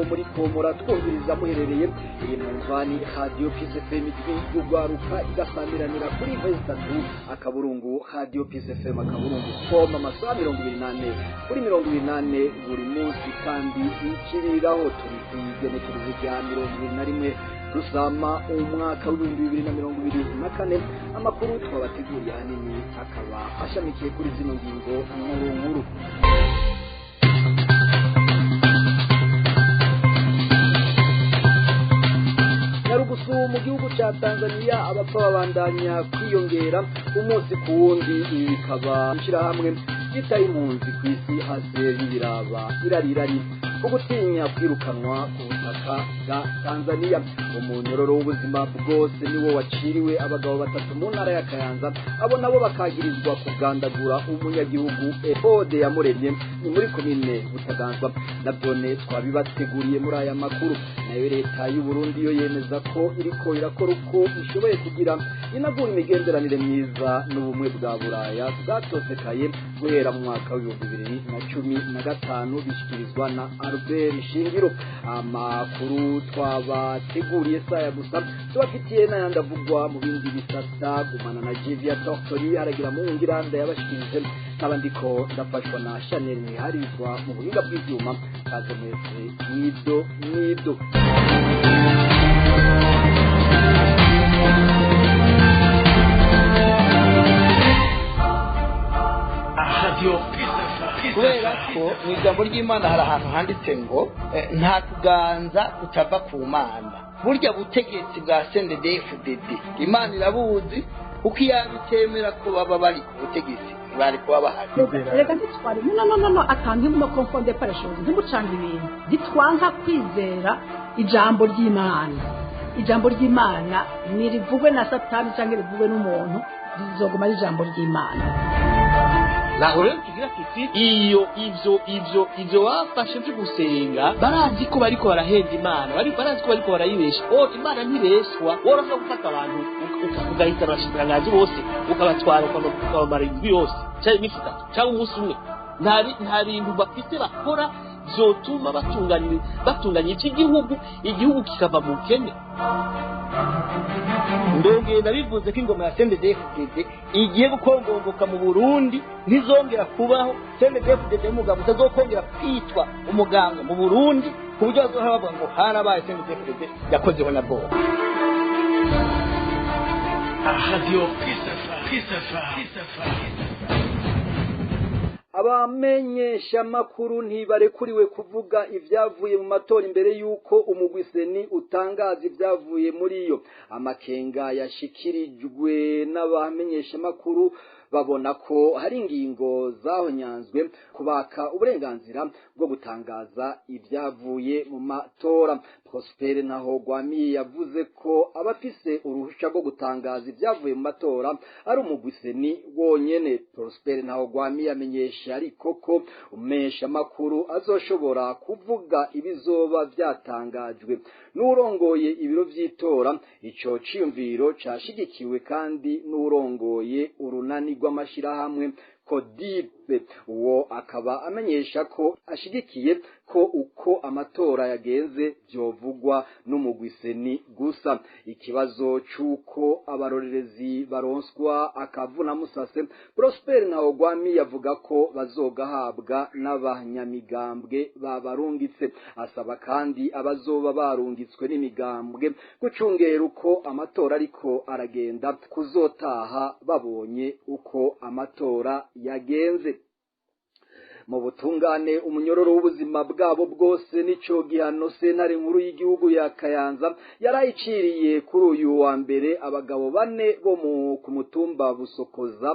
Aho muri komora twumviriza muherereye, iyi mwumvani Radio Peace FM, ijwi ry'urwaruka, igasamiranira kuri w.radiopcfm.com, amasaha 24/24 buri munsi kandi ikiriraho. Turi kw'igenekerezo rya 21 Rusama umwaka w'2024. Amakuru twabateguriye ahanini akaba ashamikiye kuri zino ngingo nkuru nkuru. Nyarugusu mu gihugu ca Tanzania, abapfa babandanya kwiyongera umunsi ku wundi. Ibi bikaba ishirahamwe ryitaye impunzi kw'isi HCR biraba irarirari ko gutinya kwirukanwa ku butaka bwa Tanzania. Umunyororo w'ubuzima bwose niwo waciriwe abagabo batatu mu ntara ya Kayanza, abo nabo bakagirizwa kugandagura umunyagihugu Efode Yamuremye, ni muri komine Butaganzwa. Navyone twabibateguriye muri aya makuru. Nayo leta y'u Burundi yo yemeza ko iriko irakora uko ishoboye kugira inagura imigenderanire myiza n'Ubumwe bwa Buraya bwatosekaye guhera mu mwaka w'2015, bishikirizwa na Albert Shingiro. Amakuru twabateguriye saya gusa, tubafitiye n'ayandi avugwa mu bindi bisata. Gumana na Jivia Tortori aragira mu ngiranda yabashikirije, nkaba ndiko ndafashwa na Chanel Niharizwa mu buhinga bw'ivyuma. Kaze mwese nido nido. Kubera ko mu ijambo ry'Imana hari ahantu handitse ngo nta kuganza kutava ku Mana. Burya butegetsi bwa CNDD-FDD Imana irabuzi, kuko iyaba itemera ko baba bari ku butegetsi bari kuba bahari. Reka ntitware, no, no, no, no, akantu ntimume confondre par les choses, ntimucange ibintu. Ntitwanka kwizera ijambo ry'Imana. Ijambo ry'Imana ntirivugwe na Satani cyangwa rivugwe n'umuntu, rizoguma ari ijambo ry'Imana. Naho rero tugira tuti iyo ivyo bafashe vyo gusenga, barazi ko bariko barahenda Imana, barazi ko bariko barayibesha. O Imana ntibeshwa. Worashobora gufata abantu ugahitana abashikiranganji bose, ukabatwara, ukabamara indwi yose canke iminsi 3 canke umunsi umwe. Nta bintu bafite bakora vyotuma batunganya ivy'igihugu, igihugu kikava mu bukene. Ndongeye ndabivuze ko ingoma ya CNDD-FDD igiye gukongongoka mu Burundi, ntizongera kubaho. CNDD-FDD y'umugabo utazokongera kwitwa umuganga mu Burundi, ku buryo bazohora bavuga ngo harabaye CNDD-FDD yakozeho na bwoba. Radio Peace FM. Abamenyeshamakuru ntibarekuriwe kuvuga ivyavuye mu matora imbere y'uko umugwi CENI utangaza ivyavuye muri yo. Amakenga yashikirijwe n'abamenyeshamakuru babona ko hari ingingo zahonyanzwe kubaka uburenganzira bwo gutangaza ibyavuye mu matora. Prosper Ntahogwamiye yavuze ko abafise uruhusha rwo gutangaza ibyavuye mu matora ari umugwi CENI wonyene. Prosper Ntahogwamiye amenyesha ariko ko umumenyeshamakuru azoshobora kuvuga ibizoba vyatangajwe n'urongoye ibiro vy'itora. Ico ciyumviro cashigikiwe kandi n'urongoye urunani rw'amashirahamwe Kodipe, uwo akaba amenyesha ko ashigikiye ko uko amatora yagenze vyovugwa n'umugwi CENI gusa. Ikibazo c'uko abarorerezi baronswa akavuna musase, Prosper Ntahogwami yavuga ko bazogahabwa n'abanyamigambwe babarungitse. Asaba kandi abazoba barungitswe n'imigambwe gucungera uko amatora ariko aragenda, kuzotaha babonye uko amatora yagenze. Mu butungane, umunyororo w'ubuzima bwabo bwose nico gihano sentare nkuru y'igihugu ya Kayanza yarayiciriye kuri uyu wa mbere abagabo bane bo ku mutumba Busokoza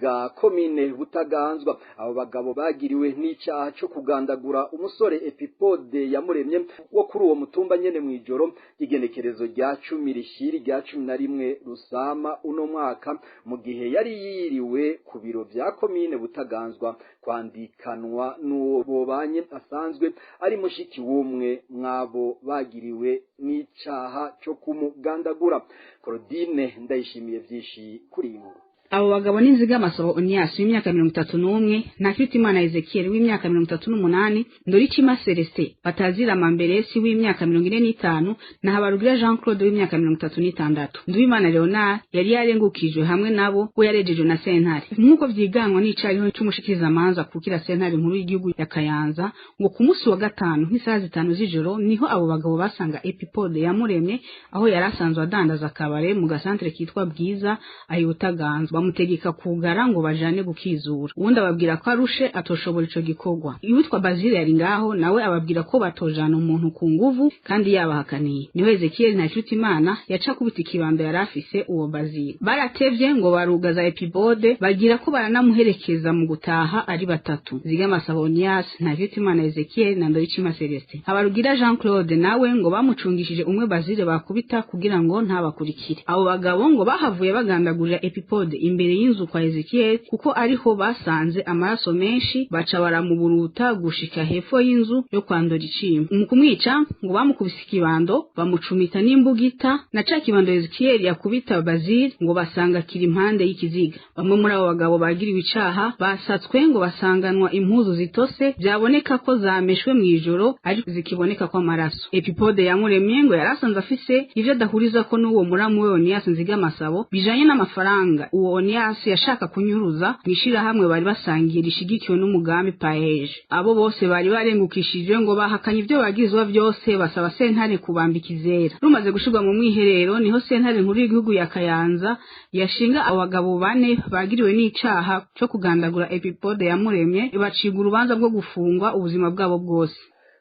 bwa komine Butaganzwa. Abo bagabo bagiriwe n'icaha co kugandagura umusore Epipode Yamuremye wo kuri uwo mutumba nyene mw'ijoro igenekerezo rya 10 rishiri rya 11 Rusama uno mwaka, mu gihe yari yiriwe ku biro vya komine Butaganzwa kwandikanwa n'uwo bobanye asanzwe ari mushiki w'umwe mwabo bagiriwe n'icaha co kumugandagura. Claudine Ndayishimiye vyinshi kuri iyi nkuru. Abo bagabo ni Nzigamasabo Onias w'imyaka 31, Ntakirutimana Ezekiel w'imyaka 38, Ndoricima Celestin Batazira Mamberesi w'imyaka 45 na Habarugira Jean Claude w'imyaka 36. Nduwimana Leonard yari yarengukijwe hamwe nabo, we yarejejwe na sentare. Nk'uko vyiganwa n'icariho c'umushikirizamanza kukira sentare nkuru y'igihugu ya Kayanza, ngo ku munsi wa gatanu nk'isaha 5 z'ijoro niho abo bagabo basanga Epipode Yamuremye aho yari asanzwe adandaza akabare mu gasantere kitwa Bwiza ayutaganzwa, bamutegeka kugara ngo bajane gukizura. Uwundi ababwira ko arushe atoshobora ico gikorwa. Uwitwa Basile yari ngaho nawe ababwira ko batojana umuntu ku nguvu kandi yabahakaniye. Niho Ezekiel Ntakirutimana yaca kubita ikibando yari afise uwo Basile. Baratevye ngo barugaza Epibode, bagira ko baranamuherekeza mu gutaha ari batatu: Nzigamasabo Onias, Ntakirutimana Ezekiel na Ndoricima Celestin. Habarugira Jean Claude nawe ngo bamucungishije umwe Basile bakubita kugira ngo ntabakurikire. Abo bagabo ngo bahavuye bagandagurira Epipode imbere y'inzu kwa Ezekiel, kuko ariho basanze amaraso menshi, baca baramuburuta gushika hepfo y'inzu yo kwa Ndoricima. Mu kumwica ngo bamukubise ikibando, bamucumita n'imbugita, na ca kibando Ezekiel yakubita Basile ngo basanga kiri impande y'ikiziga. Bamwe muri abo bagabo bagiriwe icaha basatswe ngo basanganwa impuzu zitose, byaboneka ko zameshwe mu ijoro ariko zikiboneka ko amaraso. Epipode Yamuremye ngo yarasanze afise ivyo adahuriza ko n'uwo muramu we Onias Nzigamasabo bijanye n'amafaranga uwo Onias yashaka kunyuruza mw'ishirahamwe bari basangiye rishigikiwe n'umugambi Paeje. Abo bose bari barengukishijwe ngo bahakanye ivyo bagizwa vyose, basaba sentare kubambika izera. Rumaze gushirwa mu mwiherero niho sentare nkuru y'igihugu ya Kayanza yashinga abo bagabo bane bagiriwe n'icaha co kugandagura Epipode Yamuremye, bacibwa urubanza rwo gufungwa ubuzima bwabo bwose.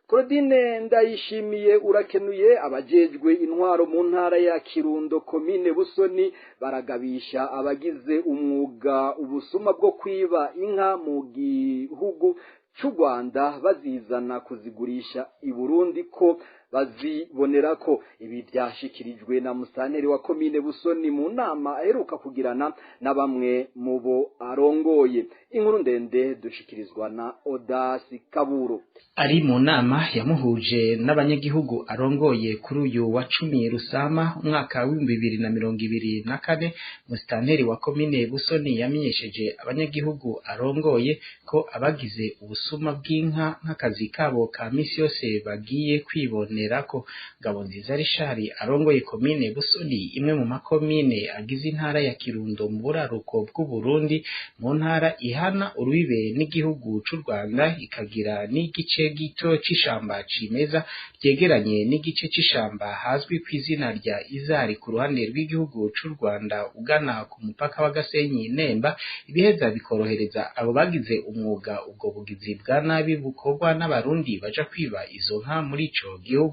Claudine Ndayishimiye urakenuye. Abajejwe intwaro mu ntara ya Kirundo komine Busoni baragabisha abagize umwuga ubusuma bwo kwiba inka mu gihugu c'u Rwanda bazizana kuzigurisha i Burundi ko bazibonera ko. Ibi byashikirijwe na musanteri wa komine Busoni mu nama aheruka kugirana na bamwe mu bo arongoye. Inkuru ndende dushikirizwa na Odasi Kaburo. Ari mu nama yamuhuje n'abanyagihugu arongoye kuri uyu wa 10 Rusama umwaka w'2024, musitanteri wa komine Busoni yamenyesheje abanyagihugu arongoye ko abagize ubusuma bw'inka nk'akazi kabo ka misi yose bagiye kwibonerako. Ngabonziza Richard arongoye komine Busoni, imwe mu makomine agize intara ya Kirundo mu buraruko bw'u Burundi, mu ntara ihana urubibe n'igihugu c'u Rwanda, ikagira n'igice gito c'ishamba cimeza ryegeranye n'igice c'ishamba hazwi kw'izina rya Izari ku ruhande rw'igihugu c'u Rwanda ugana ku mupaka wa Gasenyi Nemba, ibiheza bikorohereza abo bagize umwuga ubwo bugizi bwa nabi bukorwa n'abarundi baja kwiba izo nka muri ico gihugu.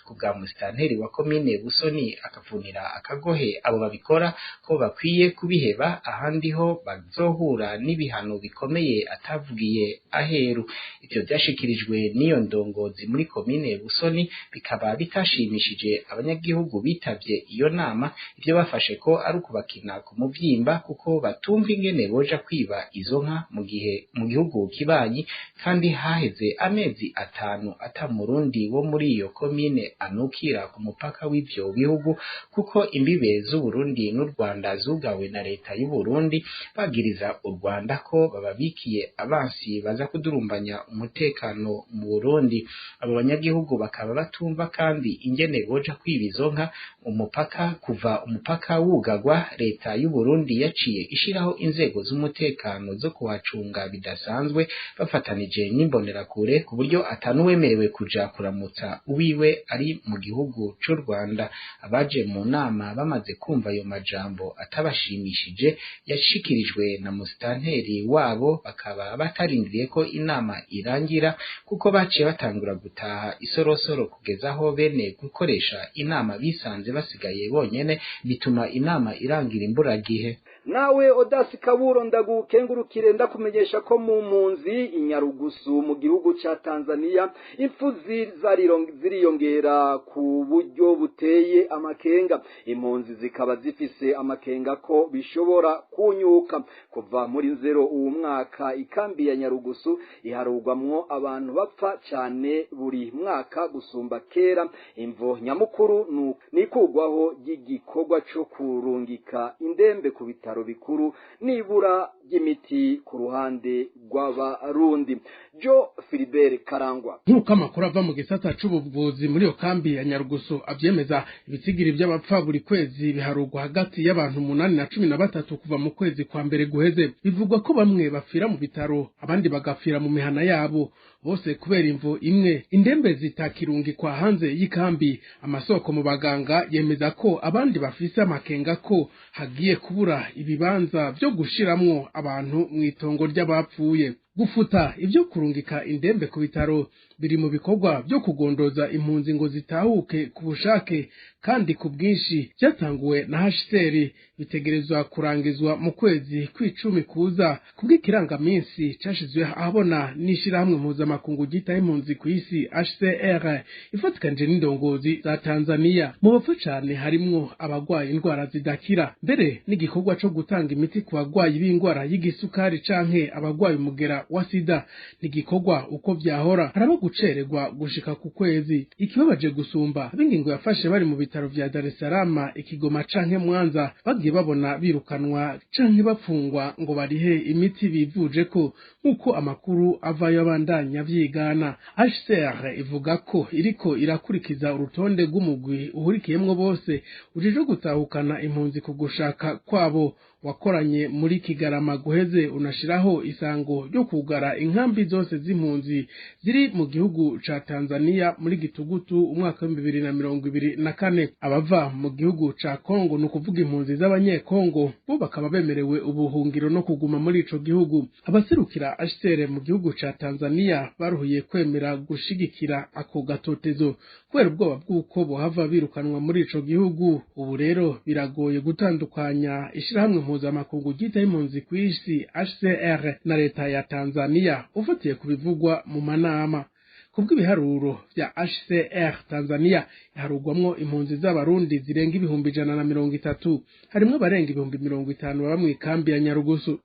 Ku bwa musitanteri wa komine Busoni, akavunira akagohe abo babikora ko bakwiye kubiheba, ahandi ho bazohura n'ibihano bikomeye atavugiye aheru. Ivyo vyashikirijwe n'iyo ndongozi muri komine Busoni bikaba bitashimishije abanyagihugu bitavye iyo nama, ivyo bafashe ko ari ukubakina ku muvyimba kuko batumva ingene boja kwiba izo nka mu gihe mu gihugu kibanyi, kandi haheze amezi 5 ata murundi wo muri iyo komine anukira ku mupaka w'ivyo bihugu, kuko imbibe z'u Burundi n'u Rwanda zugawe na leta y'u Burundi, bagiriza u Rwanda ko bababikiye abansi baza kudurumbanya umutekano mu Burundi. Abo banyagihugu bakaba batumva kandi ingene boja kwiba izo nka umupaka kuva umupaka wugagwa. Leta y'u Burundi yaciye ishiraho inzego z'umutekano zo kuhacunga bidasanzwe bafatanije n'imbonerakure, ku buryo atanuwemerewe kuja kuramutsa uwiwe ari mu gihugu c'u Rwanda. Abaje mu nama bamaze kumva ayo majambo atabashimishije yashikirijwe na musitanteri wabo, bakaba batarindiriye ko inama irangira kuko baciye batangura gutaha isorosoro kugeza aho bene gukoresha inama bisanze basigaye bonyene, bituma inama irangira imburagihe. Nawe Odasi Kaburo ndagukengurukire, ndakumenyesha ko mu mpunzi Inyarugusu mu gihugu ca Tanzania impfu ziriyongera ku buryo buteye amakenga. Impunzi zikaba zifise amakenga ko bishobora kunyuka. Kuva muri nzero uwu mwaka, ikambi ya Nyarugusu iharugwamwo abantu bapfa cyane buri mwaka gusumba kera. Imvo nyamukuru ni ikugwaho ry'igikorwa co kurungika indembe ku bitaro bikuru n'ibura ry'imiti ku ruhande rw'Abarundi. Jo Philibert Karangwa. Nk'uko amakuru ava mu gisata c'ubuvuzi muri iyo kambi ya Nyarugusu avyemeza, ibitigiri by'abapfa buri kwezi biharugwa hagati y'abantu 8 na 13 kuva mu kwezi kwa mbere guheze. Bivugwa ko bamwe bapfira mu bitaro, abandi bagapfira mu mihana yabo, bose kubera imvo imwe: indembe zitakirungikwa hanze y'ikambi. Amasoko mu baganga yemeza ko abandi bafise amakenga ko hagiye kubura ibibanza vyo gushiramwo abantu mw'itongo ry'abapfuye. Gufuta ivyo kurungika indembe ku bitaro biri mu bikorwa vyo kugondoza impunzi ngo zitahuke ku bushake kandi ku bwinshi, vyatanguwe na HCR, bitegerezwa kurangizwa mu kwezi kw'icumi kuza kubw'ikirangaminsi cashizwe ahabona n'ishirahamwe mpuzamakungu ryitaho impunzi kw'isi HCR ifatikanije n'indongozi za Tanzania. Mu bapfa cane harimwo abagwaye indwara zidakira, mbere n'igikorwa co gutanga imiti ku bagwayi b'indwara y'igisukari canke abagwaye umugera wa sida ntigikorwa uko vyahora, haraba gucererwa gushika ku kwezi. Ikibabaje gusumba, ab'ingingo yafashe bari mu bitaro vya Dar es Salaam, Ikigoma canke Mwanza bagiye babona birukanwa canke bapfungwa ngo barihe imiti bivuje ko, nk'uko amakuru avayo abandanya vyigana. HCR ivuga ko iriko irakurikiza urutonde rw'umugwi uhurikiyemwo bose ujejwe gutahukana impunzi ku gushaka kwabo, wakoranye muri Kigarama guheze, unashiraho isango ryo kugara inkambi zose z'impunzi ziri mu gihugu ca Tanzania muri gitugutu umwaka wa 2024. Abava mu gihugu ca Kongo, ni ukuvuga impunzi z'Abanyekongo, bo bakaba bemerewe ubuhungiro no kuguma muri ico gihugu. Abaserukira HCR mu gihugu ca Tanzania baruhiye kwemera gushigikira ako gatotezo kubera ubwoba bw'uko bohava birukanwa muri ico gihugu. Ubu rero biragoye gutandukanya ishirahamwe mpuzamakungu ryitaho impunzi kw'isi HCR na leta ya Tanzania ufatiye ku bivugwa mu manama. Kubw'ibiharuro vya HCR, Tanzania iharugwamwo impunzi z'Abarundi zirenga 130,000, harimwo abarenga 50,000 baba mw'ikambi ya Nyarugusu.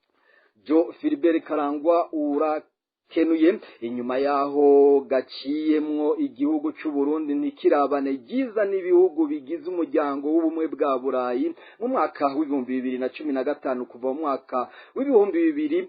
Jo Philibert Karangwa urakenuye. Inyuma yaho gaciyemwo igihugu c'u Burundi ntikirabane ryiza n'ibihugu bigize umuryango w'ubumwe bwa Burayi mu mwaka w'2015, kuva mu mwaka w'2020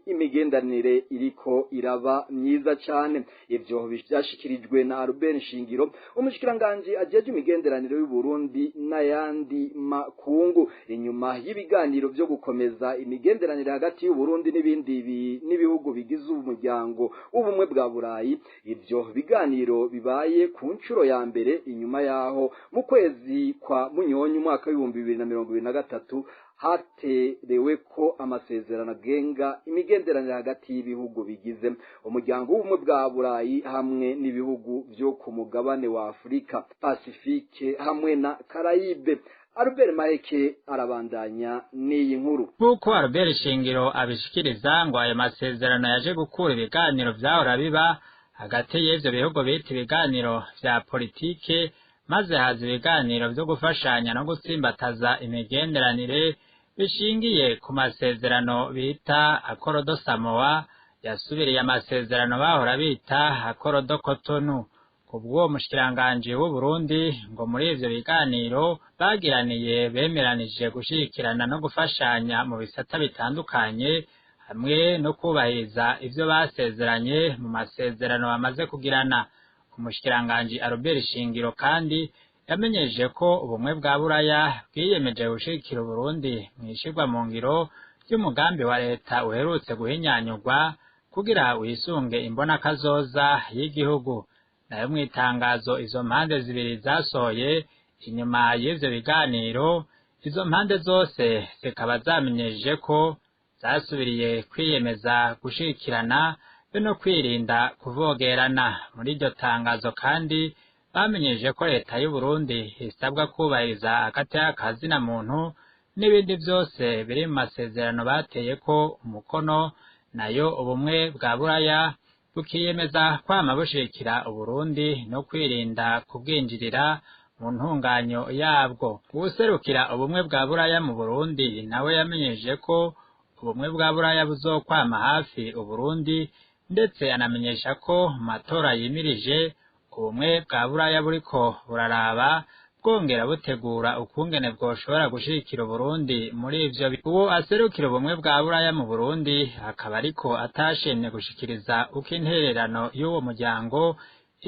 imigenderanire iriko iraba myiza cyane. Ivyo vyashikirijwe na Albert Shingiro, umushikiranganji ajejwe imigenderanire y'u Burundi n'ayandi makungu, inyuma y'ibiganiro vyo gukomeza imigenderanire hagati y'u Burundi n'ibindi n'ibihugu bigize umuryango w'ubumwe bwa Burayi. Ivyo biganiro bibaye ku nshuro ya mbere inyuma yaho mu kwezi kwa Munyonyi umwaka w'2023 haterewe ko amasezerano agenga imigenderanire hagati y'ibihugu bigize umuryango w'ubumwe bwa Burayi hamwe n'ibihugu vyo ku mugabane wa Afurika, Pacifique hamwe na Caraïbe. Albert Maheke arabandanya n'iyi nkuru. Nk'uko Albert Shingiro abishikiriza, ngo ayo masezerano yaje gukura ibiganiro vyahora biba hagati y'ivyo bihugu bita ibiganiro vya politike, maze haza ibiganiro vyo gufashanya no gutsimbataza imigenderanire bishingiye ku masezerano bita Accord de Samoa, yasubiriye amasezerano bahora bita Accord de Cotonou. Kubw'uwo mushikiranganji w'u Burundi, ngo muri ivyo biganiro bagiraniye bemeranije gushigikirana no gufashanya mu bisata bitandukanye, hamwe no kubahiriza ivyo basezeranye mu masezerano bamaze kugirana. Umushikiranganji Albert Shingiro kandi yamenyesheje ko ubumwe bwa Buraya bwiyemeje gushigikira Uburundi mw'ishirwa mu ngiro ry'umugambi wa leta uherutse guhinyanyurwa kugira wisunge imbonakazoza y'igihugu. Nayo mw'itangazo izo mpande zibiri zasohoye inyuma y'ivyo biganiro, izo mpande zose zikaba zamenyesheje ko zasubiriye kwiyemeza gushigikirana be no kwirinda kuvogerana. Muri iryo tangazo kandi bamenyesheje ko leta y'u Burundi isabwa kubahiriza agateka ka zina muntu n'ibindi vyose biri mu masezerano bateye ko umukono. Nayo ubumwe bwa Buraya Bukiyemeza kwama bushigikira Uburundi no kwirinda kubwinjirira mu ntunganyo yabwo. Uwuserukira Ubumwe bwa Buraya mu Burundi nawe yamenyesheje ko Ubumwe bwa Buraya buzokwama hafi Uburundi, ndetse anamenyesha ko mu matora yimirije Ubumwe bwa Buraya buriko buraraba bwongera butegura ukungene bwoshobora gushigikira Uburundi muri ivyo. Uwo aserukira Ubumwe bwa Buraya mu Burundi akaba ariko atashimye gushikiriza uko intererano y'uwo muryango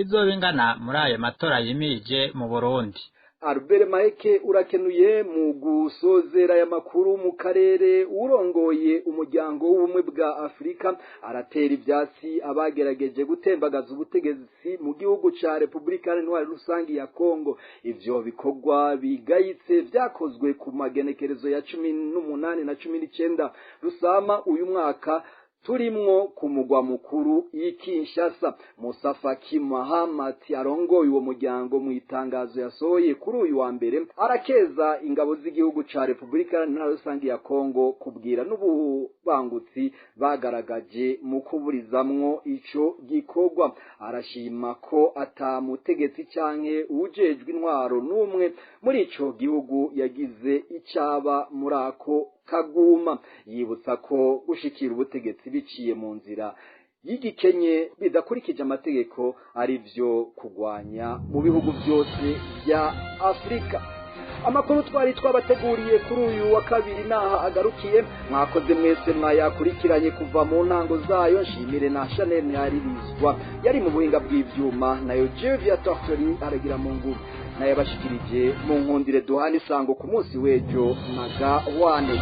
izoba ingana muri ayo matora yimirije mu Burundi. Albert Maheke, urakenuye. Mu gusozera aya makuru mu karere, urongoye Umuryango w'Ubumwe bwa Afurika aratera ivyatsi abagerageje gutembagaza ubutegetsi mu gihugu ca Repubulika Iharanira Rusangi ya Kongo. Ivyo bikorwa bigayitse vyakozwe ku magenekerezo ya 18 na 19 Rusama uyu mwaka turimwo ku mugwa mukuru y'i Kinshasa. Musa Faki Mahamat arongoye uwo muryango, mu itangazo yasohoye kuri uyu wa mbere, arakeza ingabo z'igihugu ca Repubulika Iharanira Rusangi ya Kongo kubwira n'ububangutsi bagaragaje mu kuburizamwo ico gikorwa. Arashima ko ata mutegetsi canke uwujejwe intwaro n'umwe muri ico gihugu yagize icaba muri ako kaguma. Yibutsa ko gushikira ubutegetsi biciye mu nzira y'igikenye bidakurikije amategeko ari byo kugwanya mu bihugu byose bya Afurika. Amakuru twari twabateguriye kuri uyu wa kabiri naha agarukiye. Mwakoze mwese mwayakurikiranye kuva mu ntango zayo. Nshimire na Chanel Ntiharirizwa yari mu buhinga bw'ivyuma, nayo Jevia Tortori aragira mu nguvu nayabashikirije. Mu nkundire duhana isango ku munsi w'ejo na gawane.